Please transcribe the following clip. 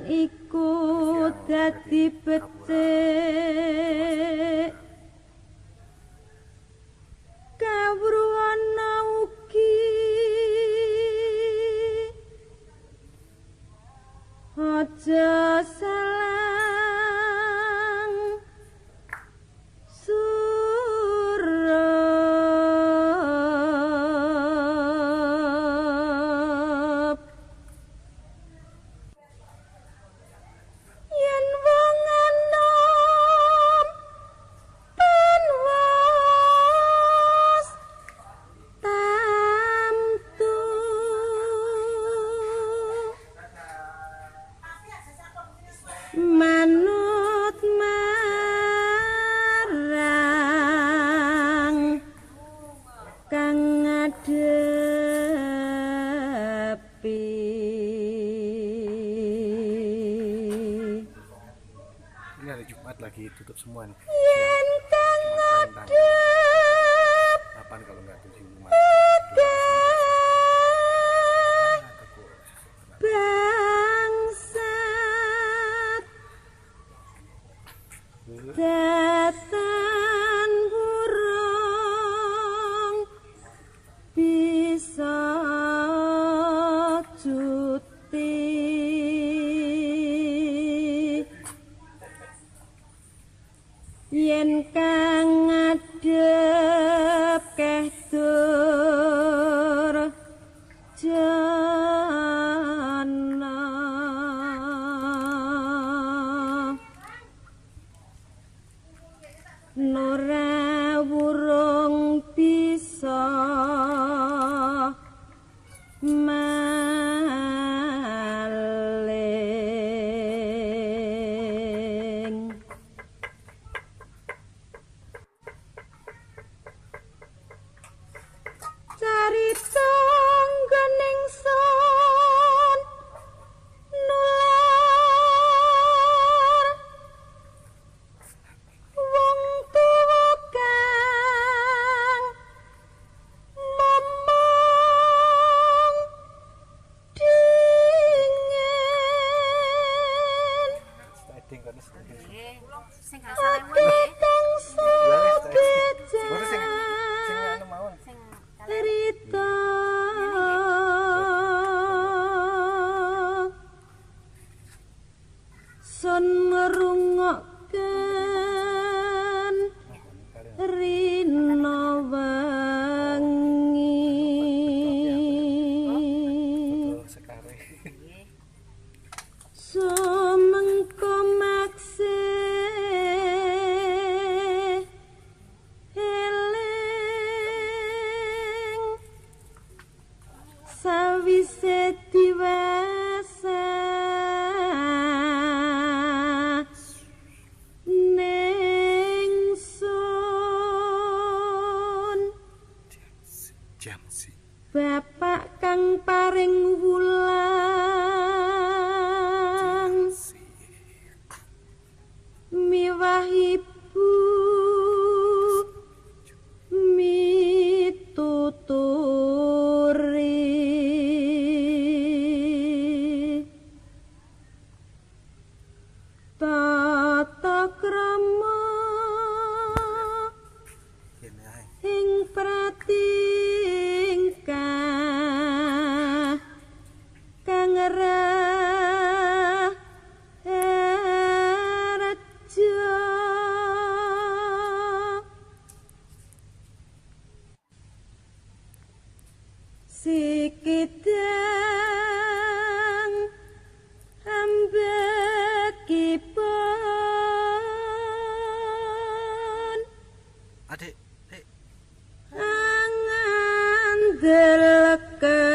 iku dadi becik kawruhana ugi aja salang surup yen wong enom ben wis tamtu manut marang kang ngadepi. Ini hari Jumat lagi tutup semua nih. Yen kang ngadep 8 kalau nggak 7 Maret. Bangsat datan burung bisa cuti yen kang ngadep keh dur jana nora wurung bisa maling. Carita nggening sun nular wong tuwa kang momong dingin Sing asale ati kang Sing sugih anu mawon. Sing cerita sun ngrungokken rina wengi Betul sekali. sumengko makse eling sawise diwasa ning sun Jam sih. bapak kang paring wulang miwah ibu mituturi tata krama Kene ae. ing pratingkah kang reja sikidang ambekipun Adik, Dek. angandelken